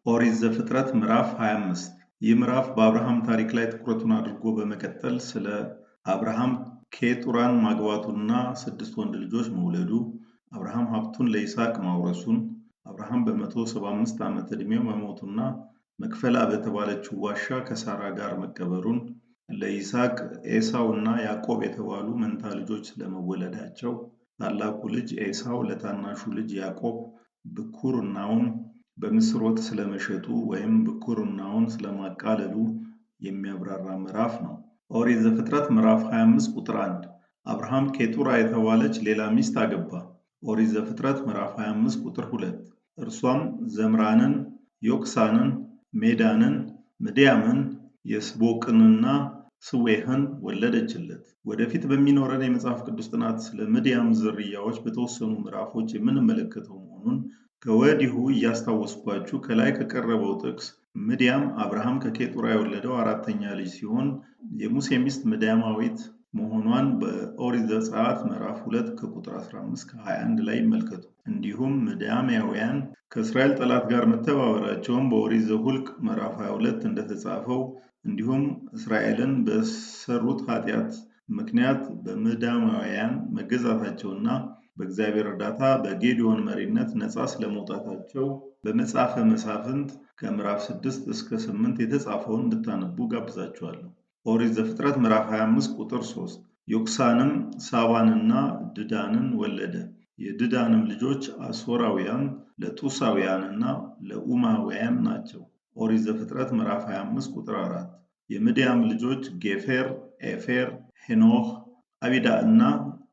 ኦሪት ዘፍጥረት ምዕራፍ 25። ይህ ምዕራፍ በአብርሃም ታሪክ ላይ ትኩረቱን አድርጎ በመቀጠል ስለ አብርሃም ኬጡራን ማግባቱና 6 ወንድ ልጆች መውለዱ፣ አብርሃም ሀብቱን ለይስሐቅ ማውረሱን፣ አብርሃም በ175 ዓመት ዕድሜው መሞቱና መክፈላ በተባለችው ዋሻ ከሳራ ጋር መቀበሩን፣ ለይስሐቅ ኤሳው እና ያዕቆብ የተባሉ መንታ ልጆች ስለመወለዳቸው፣ ታላቁ ልጅ ኤሳው ለታናሹ ልጅ ያዕቆብ ብኩርናውን በምስር ወጥ ስለመሸጡ ወይም ብኩርናውን ስለማቃለሉ የሚያብራራ ምዕራፍ ነው። ኦሪት ዘፍጥረት ምዕራፍ 25 ቁጥር 1። አብርሃም ኬጡራ የተባለች ሌላ ሚስት አገባ። ኦሪት ዘፍጥረት ምዕራፍ 25 ቁጥር 2። እርሷም ዘምራንን፣ ዮቅሳንን፣ ሜዳንን፣ ምድያምን፣ የስቦቅንና ስዌህን ወለደችለት። ወደፊት በሚኖረን የመጽሐፍ ቅዱስ ጥናት ስለ ምድያም ዝርያዎች በተወሰኑ ምዕራፎች የምንመለከተው መሆኑን ከወዲሁ እያስታወስኳችሁ ከላይ ከቀረበው ጥቅስ ምድያም አብርሃም ከኬጡራ የወለደው አራተኛ ልጅ ሲሆን የሙሴ ሚስት ምድያማዊት መሆኗን በኦሪት ዘጸአት ምዕራፍ 2 ከቁጥር 15 ከ21 ላይ ይመልከቱ። እንዲሁም ምድያማውያን ከእስራኤል ጠላት ጋር መተባበራቸውን በኦሪት ዘኍልቍ ምዕራፍ 22 እንደተጻፈው እንዲሁም እስራኤልን በሰሩት ኃጢአት ምክንያት በምድያማውያን መገዛታቸውና በእግዚአብሔር እርዳታ በጌዲዮን መሪነት ነፃ ስለመውጣታቸው በመጽሐፈ መሳፍንት ከምዕራፍ 6 እስከ 8 የተጻፈውን እንድታነቡ ጋብዛችኋለሁ። ኦሪት ዘፍጥረት ምዕራፍ 25 ቁጥር 3። ዮቅሳንም ሳባንና ድዳንን ወለደ። የድዳንም ልጆች አሦራውያን፣ ለጡሳውያንና ለኡማውያን ናቸው። ኦሪት ዘፍጥረት ምዕራፍ 25 ቁጥር 4። የምድያም ልጆች ጌፌር፣ ኤፌር፣ ሄኖህ፣ አቢዳ እና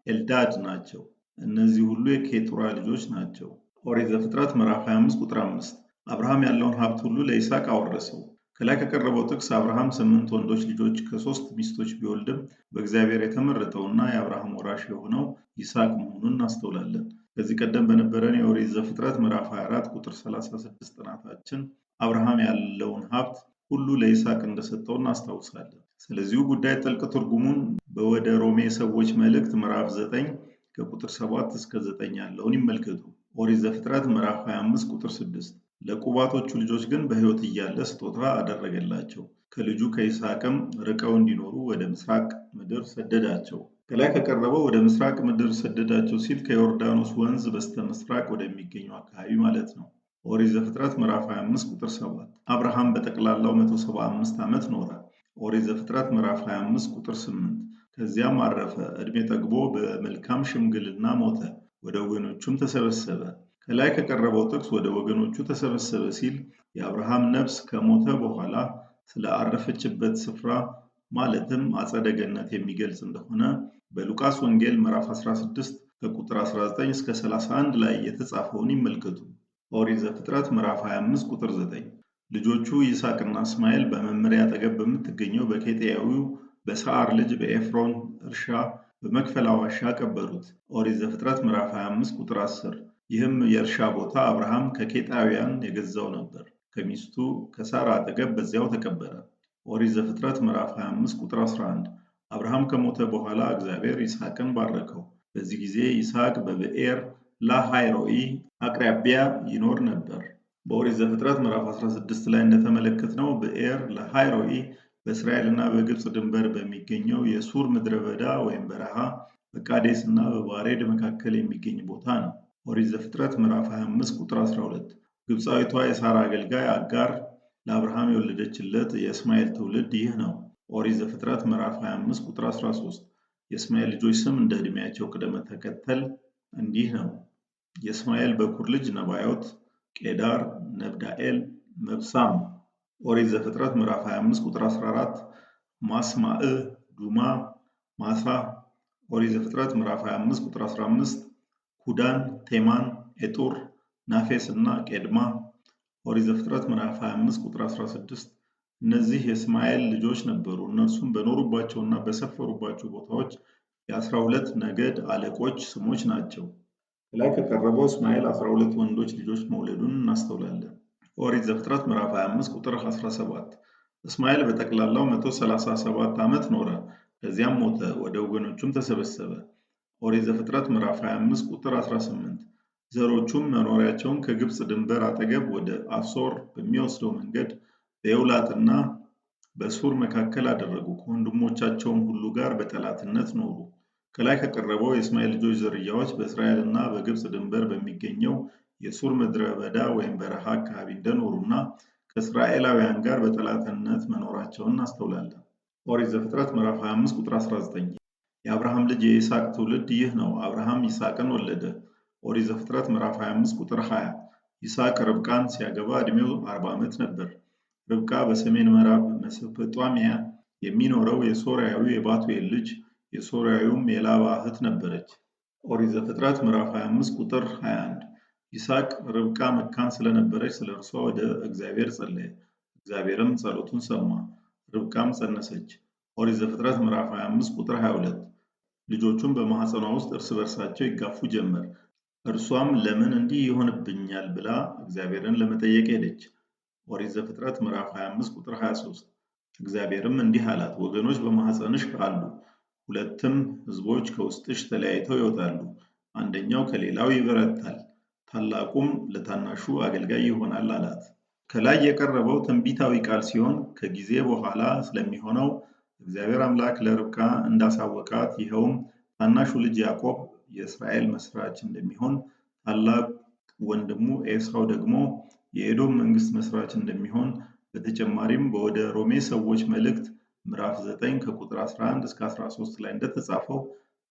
ኤልዳድ ናቸው። እነዚህ ሁሉ የኬጡራ ልጆች ናቸው። ኦሪት ዘፍጥረት ምዕራፍ 25 ቁጥር 5። አብርሃም ያለውን ሀብት ሁሉ ለይስሐቅ አወረሰው። ከላይ ከቀረበው ጥቅስ አብርሃም 8 ወንዶች ልጆች ከ3 ሚስቶች ቢወልድም በእግዚአብሔር የተመረጠውና የአብርሃም ወራሽ የሆነው ይስሐቅ መሆኑን እናስተውላለን። ከዚህ ቀደም በነበረን የኦሪት ዘፍጥረት ምዕራፍ 24 ቁጥር 36 ጥናታችን አብርሃም ያለውን ሀብት ሁሉ ለይስሐቅ እንደሰጠው እናስታውሳለን። ስለዚሁ ጉዳይ ጥልቅ ትርጉሙን በወደ ሮሜ ሰዎች መልእክት ምዕራፍ 9 ከቁጥር 7 እስከ 9 ያለውን ይመልከቱ። ኦሪት ዘፍጥረት ምዕራፍ 25 ቁጥር 6። ለቁባቶቹ ልጆች ግን በሕይወት እያለ ስጦታ አደረገላቸው። ከልጁ ከይስሐቅም ርቀው እንዲኖሩ ወደ ምስራቅ ምድር ሰደዳቸው። ከላይ ከቀረበው ወደ ምስራቅ ምድር ሰደዳቸው ሲል ከዮርዳኖስ ወንዝ በስተ ምስራቅ ወደሚገኘው አካባቢ ማለት ነው። ኦሪት ዘፍጥረት ምዕራፍ 25 ቁጥር 7። አብርሃም በጠቅላላው 175 ዓመት ኖረ። ኦሪት ዘፍጥረት ምዕራፍ 25 ቁጥር 8። ከዚያም አረፈ፣ ዕድሜ ጠግቦ በመልካም ሽምግልና ሞተ፣ ወደ ወገኖቹም ተሰበሰበ። ከላይ ከቀረበው ጥቅስ ወደ ወገኖቹ ተሰበሰበ ሲል የአብርሃም ነፍስ ከሞተ በኋላ ስለ አረፈችበት ስፍራ ማለትም አጸደ ገነት የሚገልጽ እንደሆነ በሉቃስ ወንጌል ምዕራፍ 16 ከቁጥር 19 እስከ 31 ላይ የተጻፈውን ይመልከቱ። ኦሪት ዘፍጥረት ምዕራፍ 25 ቁጥር 9። ልጆቹ ይስሐቅና እስማኤል በመምሬ አጠገብ በምትገኘው በኬጢያዊው በሰዓር ልጅ በኤፍሮን እርሻ በመክፈላ ዋሻ ቀበሩት። ኦሪት ዘፍጥረት ምዕራፍ 25 ቁጥር 10። ይህም የእርሻ ቦታ አብርሃም ከኬጣውያን የገዛው ነበር። ከሚስቱ ከሳራ አጠገብ በዚያው ተቀበረ። ኦሪት ዘፍጥረት ምዕራፍ 25 ቁጥር 11። አብርሃም ከሞተ በኋላ እግዚአብሔር ይስሐቅን ባረከው። በዚህ ጊዜ ይስሐቅ በብኤር ላሃይሮኢ አቅራቢያ ይኖር ነበር። በኦሪት ዘፍጥረት ምዕራፍ 16 ላይ እንደተመለከትነው ብኤር ለሃይሮኢ በእስራኤል እና በግብፅ ድንበር በሚገኘው የሱር ምድረ በዳ ወይም በረሃ በቃዴስ እና በባሬድ መካከል የሚገኝ ቦታ ነው። ኦሪት ዘፍጥረት ምዕራፍ 25 ቁጥር 12። ግብፃዊቷ የሳራ አገልጋይ አጋር ለአብርሃም የወለደችለት የእስማኤል ትውልድ ይህ ነው። ኦሪት ዘፍጥረት ምዕራፍ 25 ቁጥር 13። የእስማኤል ልጆች ስም እንደ ዕድሜያቸው ቅደም ተከተል እንዲህ ነው። የእስማኤል በኩር ልጅ ነባዮት፣ ቄዳር፣ ነብዳኤል፣ መብሳም። ኦሪት ዘፍጥረት ምዕራፍ 25 ቁጥር 14። ማስማዕ፣ ዱማ፣ ማሳ። ኦሪት ዘፍጥረት ምዕራፍ 25 ቁጥር 15። ኩዳን፣ ቴማን፣ ኤጡር፣ ናፌስ እና ቄድማ። ኦሪት ዘፍጥረት ምዕራፍ 25 ቁጥር 16። እነዚህ የእስማኤል ልጆች ነበሩ። እነርሱም በኖሩባቸውና በሰፈሩባቸው ቦታዎች የ12 ነገድ አለቆች ስሞች ናቸው። ከላይ ከቀረበው እስማኤል 12 ወንዶች ልጆች መውለዱን እናስተውላለን። ኦሪት ዘፍጥረት ምዕራፍ 25 ቁጥር 17። እስማኤል በጠቅላላው 137 ዓመት ኖረ፣ ከዚያም ሞተ፣ ወደ ወገኖቹም ተሰበሰበ። ኦሪት ዘፍጥረት ምዕራፍ 25 ቁጥር 18። ዘሮቹም መኖሪያቸውን ከግብፅ ድንበር አጠገብ ወደ አሶር በሚወስደው መንገድ በኤውላጥና በሱር መካከል አደረጉ። ከወንድሞቻቸውም ሁሉ ጋር በጠላትነት ኖሩ። ከላይ ከቀረበው የእስማኤል ልጆች ዝርያዎች በእስራኤል እና በግብፅ ድንበር በሚገኘው የሱር ምድረ በዳ ወይም በረሃ አካባቢ እንደኖሩና ከእስራኤላውያን ጋር በጠላትነት መኖራቸውን እናስተውላለን። ኦሪት ዘፍጥረት ምዕራፍ 25 ቁጥር 19። የአብርሃም ልጅ የይስሐቅ ትውልድ ይህ ነው። አብርሃም ይስሐቅን ወለደ። ኦሪት ዘፍጥረት ምዕራፍ 25 ቁጥር 20። ይስሐቅ ርብቃን ሲያገባ ዕድሜው 40 ዓመት ነበር። ርብቃ በሰሜን ምዕራብ መሶጶጣሚያ የሚኖረው የሶርያዊው የባቱኤል ልጅ የሶርያዊውም የላባ እህት ነበረች። ኦሪት ዘፍጥረት ምዕራፍ 25 ቁጥር 21። ይስሐቅ ርብቃ መካን ስለነበረች ስለ እርሷ ወደ እግዚአብሔር ጸለየ፣ እግዚአብሔርም ጸሎቱን ሰማ፣ ርብቃም ጸነሰች። ኦሪት ዘፍጥረት ምዕራፍ 25 ቁጥር 22። ልጆቹም በማኅፀኗ ውስጥ እርስ በርሳቸው ይጋፉ ጀመር። እርሷም ለምን እንዲህ ይሆንብኛል ብላ እግዚአብሔርን ለመጠየቅ ሄደች። ኦሪት ዘፍጥረት ምዕራፍ 25 ቁጥር 23። እግዚአብሔርም እንዲህ አላት፣ ወገኖች በማኅፀንሽ አሉ፣ ሁለትም ሕዝቦች ከውስጥሽ ተለያይተው ይወጣሉ፣ አንደኛው ከሌላው ይበረታል፣ ታላቁም ለታናሹ አገልጋይ ይሆናል አላት። ከላይ የቀረበው ትንቢታዊ ቃል ሲሆን ከጊዜ በኋላ ስለሚሆነው እግዚአብሔር አምላክ ለርብቃ እንዳሳወቃት ይኸውም ታናሹ ልጅ ያዕቆብ የእስራኤል መስራች እንደሚሆን፣ ታላቅ ወንድሙ ኤሳው ደግሞ የኤዶም መንግስት መስራች እንደሚሆን፣ በተጨማሪም በወደ ሮሜ ሰዎች መልእክት ምዕራፍ 9 ከቁጥር 11 እስከ 13 ላይ እንደተጻፈው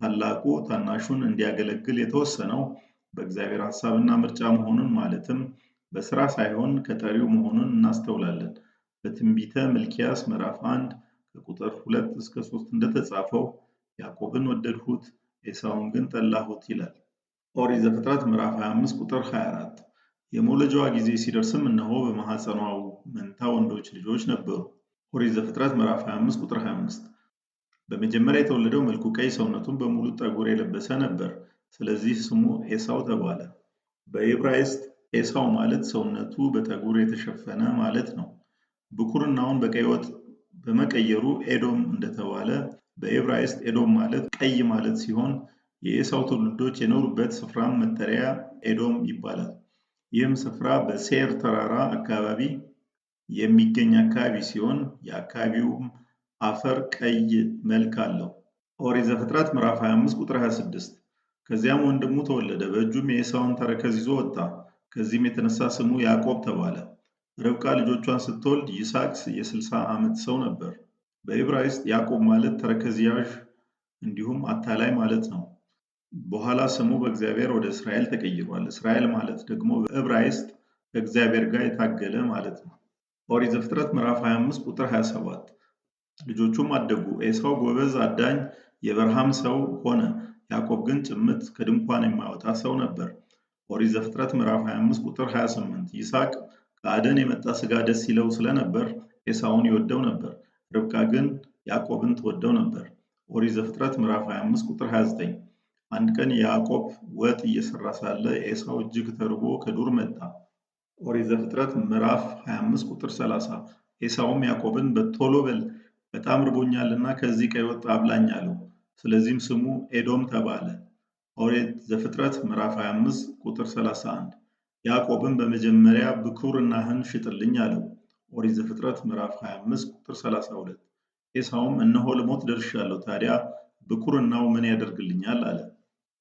ታላቁ ታናሹን እንዲያገለግል የተወሰነው በእግዚአብሔር ሐሳብና ምርጫ መሆኑን ማለትም በስራ ሳይሆን ከጠሪው መሆኑን እናስተውላለን። በትንቢተ ሚልክያስ ምዕራፍ 1 ከቁጥር 2 እስከ 3 እንደተጻፈው ያዕቆብን ወደድሁት ኤሳውን ግን ጠላሁት ይላል። ኦሪት ዘፍጥረት ምዕራፍ 25 ቁጥር 24። የመውለጃዋ ጊዜ ሲደርስም እነሆ በማኅፀኗ መንታ ወንዶች ልጆች ነበሩ። ኦሪት ዘፍጥረት ምዕራፍ 25 ቁጥር 25። በመጀመሪያ የተወለደው መልኩ ቀይ፣ ሰውነቱን በሙሉ ጠጉር የለበሰ ነበር። ስለዚህ ስሙ ኤሳው ተባለ። በዕብራይስጥ ኤሳው ማለት ሰውነቱ በጠጉር የተሸፈነ ማለት ነው። ብኩርናውን በቀይ ወጥ በመቀየሩ ኤዶም እንደተባለ በዕብራይስጥ ኤዶም ማለት ቀይ ማለት ሲሆን የኤሳው ትውልዶች የኖሩበት ስፍራም መጠሪያ ኤዶም ይባላል። ይህም ስፍራ በሴር ተራራ አካባቢ የሚገኝ አካባቢ ሲሆን የአካባቢውም አፈር ቀይ መልክ አለው። ኦሪት ዘፍጥረት ምዕራፍ 25 ቁጥር 26። ከዚያም ወንድሙ ተወለደ፣ በእጁም የኤሳውን ተረከዝ ይዞ ወጣ። ከዚህም የተነሳ ስሙ ያዕቆብ ተባለ። ርብቃ ልጆቿን ስትወልድ ይስሐቅ የ60 ዓመት ሰው ነበር። በዕብራይስጥ ያዕቆብ ማለት ተረከዝ ያዥ እንዲሁም አታላይ ማለት ነው። በኋላ ስሙ በእግዚአብሔር ወደ እስራኤል ተቀይሯል። እስራኤል ማለት ደግሞ በዕብራይስጥ ከእግዚአብሔር ጋር የታገለ ማለት ነው። ኦሪት ዘፍጥረት ምዕራፍ 25 ቁጥር 27። ልጆቹም አደጉ። ኤሳው ጎበዝ አዳኝ የበረሃም ሰው ሆነ። ያዕቆብ ግን ጭምት ከድንኳን የማይወጣ ሰው ነበር። ኦሪት ዘፍጥረት ምዕራፍ 25 ቁጥር 28። ይስሐቅ ከአደን የመጣ ሥጋ ደስ ይለው ስለነበር ኤሳውን ይወደው ነበር። ርብቃ ግን ያዕቆብን ትወደው ነበር። ኦሪት ዘፍጥረት ምዕራፍ 25 ቁጥር 29። አንድ ቀን ያዕቆብ ወጥ እየሰራ ሳለ ኤሳው እጅግ ተርቦ ከዱር መጣ። ኦሪት ዘፍጥረት ምዕራፍ 25 ቁጥር 30። ኤሳውም ያዕቆብን በቶሎ በል በጣም ርቦኛልና ከዚህ ቀይ ወጥ አብላኝ አለው። ስለዚህም ስሙ ኤዶም ተባለ። ኦሪት ዘፍጥረት ምዕራፍ 25 ቁጥር 31። ያዕቆብም በመጀመሪያ ብኩርናህን ሽጥልኝ አለው። ኦሪት ዘፍጥረት ምዕራፍ 25 ቁጥር 32። ኤሳውም እነሆ ልሞት ደርሻለሁ፣ ታዲያ ብኩርናው ምን ያደርግልኛል? አለ።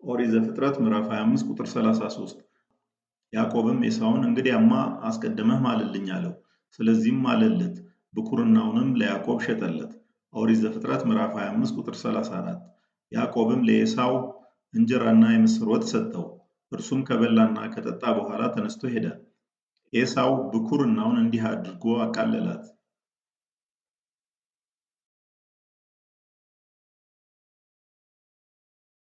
ኦሪት ዘፍጥረት ምዕራፍ 25 ቁጥር 33። ያዕቆብም ኤሳውን እንግዲያማ አስቀድመህ ማልልኝ አለው። ስለዚህም ማለለት፣ ብኩርናውንም ለያዕቆብ ሸጠለት። ኦሪት ዘፍጥረት ምዕራፍ 25 ቁጥር 34። ያዕቆብም ለኤሳው እንጀራና የምስር ወጥ ሰጠው። እርሱም ከበላና ከጠጣ በኋላ ተነስቶ ሄደ። ኤሳው ብኩርናውን እንዲህ አድርጎ አቃለላት።